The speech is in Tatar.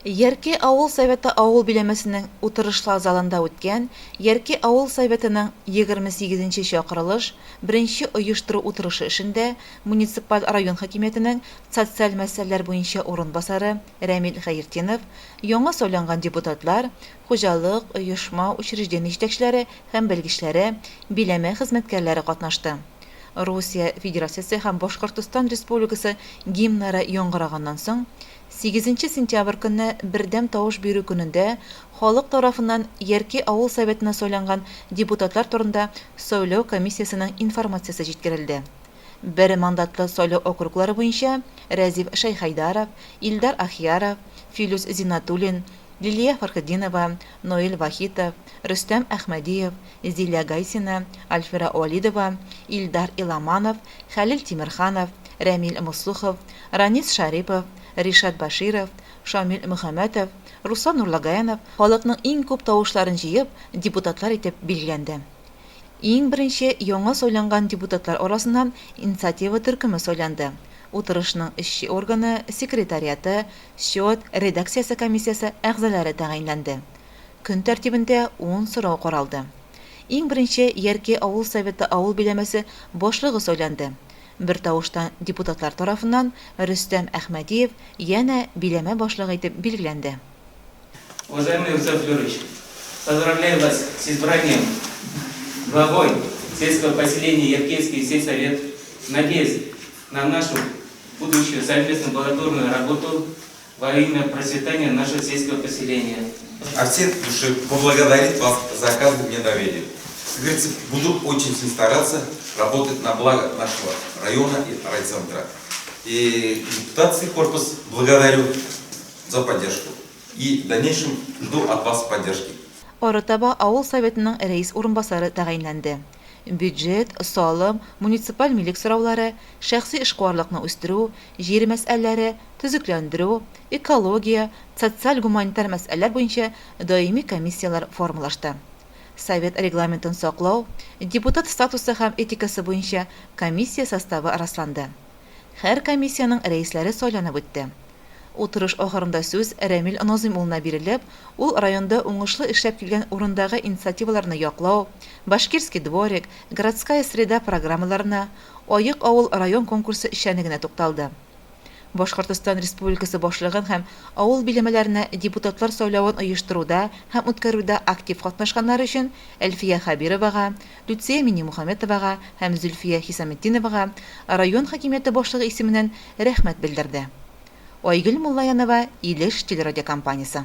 Яркәй авыл Советы авыл биләмәсенең утырышлар залында үткән Яркәй авыл Советының 28 нче чакырылыш беренче оештыру утырышы эшендә муниципаль район хакимиятенең социаль мәсьәләләр буенча урынбасары Рәмил Хәертинов, яңа сайланган депутатлар, хуҗалык, оешма, учреждение җитәкчеләре һәм белгечләре, биләмә хезмәткәрләре катнашты. Русия Федерациясе һәм Башкортостан Республикасы гимннары яңгыраганнан соң, Сигезенче сентябрь көнне бердәм тавыш бирү көнендә халык тарафыннан Яркәй авыл Советына сайланган депутатлар турында сайлау комиссиясенең информациясе җиткерелде. Бер мандатлы сайлау округлары буенча Рәзиф Шәйхәйдаров, Илдар Ахияров, Филүс Зиннатуллин, Лилия Фәрхетдинова, Наил Вахитов, Рөстәм Әхмәдиев, Зилә Гайсина, Альфира Вәлидова, Илдар Иламанов, Хәлил Тимерханов, Рәмил Мосухов, Ранис Шәрипов, Ришат Бәширов, Шамил Мөхәммәтов, Руслан Нурлыгаянов халыкның иң күп тавышларын җыеп, депутатлар итеп билгеләнде. Иң беренче яңа сайланган депутатлар арасыннан инициатива төркеме сайланды. Утырышның эшче органы, секретариаты, счет, редакциясе комиссиясе әгъзалары тәгаенләнде. Көн тәртибендә ун сорау каралды. Иң беренче Яркәй авыл Советы авыл биләмәсе башлыгы сайланды. Бертавыштан депутатлар тарафыннан Рөстәм Әхмәдиев янә биләмә башлыгы итеп билгеләнде. Уважаемый Рустам Флерович, поздравляю вас с избранием главой сельского поселения Яркейский сельсовет. Надеюсь на нашу будущую совместную плодотворную работу во имя процветания нашего сельского поселения. От всей души поблагодарить вас за оказанное мне доверие. Как говорится, буду очень сильно стараться работать на благо нашего района и райцентра. И депутатский корпус благодарю за поддержку. И в дальнейшем жду от вас поддержки. Арытаба авыл Советының рәис урынбасары тәгаенләнде. Бюджет, салым, муниципаль милек сораулары, шәхси эшкуарлыкны үстерү, җир мәсьәләләре, төзекләндерү, экология, социаль-гуманитар мәсьәләләр буенча даими комиссияләр формалашты. Совет регламентын саклау, депутат статусы һәм этикасы буенча комиссия составы расланды. Һәр комиссиянең рәисләре сайланып үтте. Утырыш ахырында сүз Рәмил Назыйм улына бирелеп, ул районда уңышлы эшләп килгән урындагы инициативаларны яклау, Башкирский дворик, Городская среда программаларына, Аек авыл район конкурсы эшчәнлегенә тукталды. Башкортостан Республикасы Башлыгын һәм авыл биләмәләренә депутатлар сайлавын оештыруда һәм үткәрүдә актив катнашканнары өчен Әлфия Хәбировага, Люция Миннемухаметовага һәм Зөлфия Хисаметдиновага район хакимияте башлыгы исеменнән рәхмәт белдерде. Айгөл Муллаянова, Илеш телерадиокомпаниясе.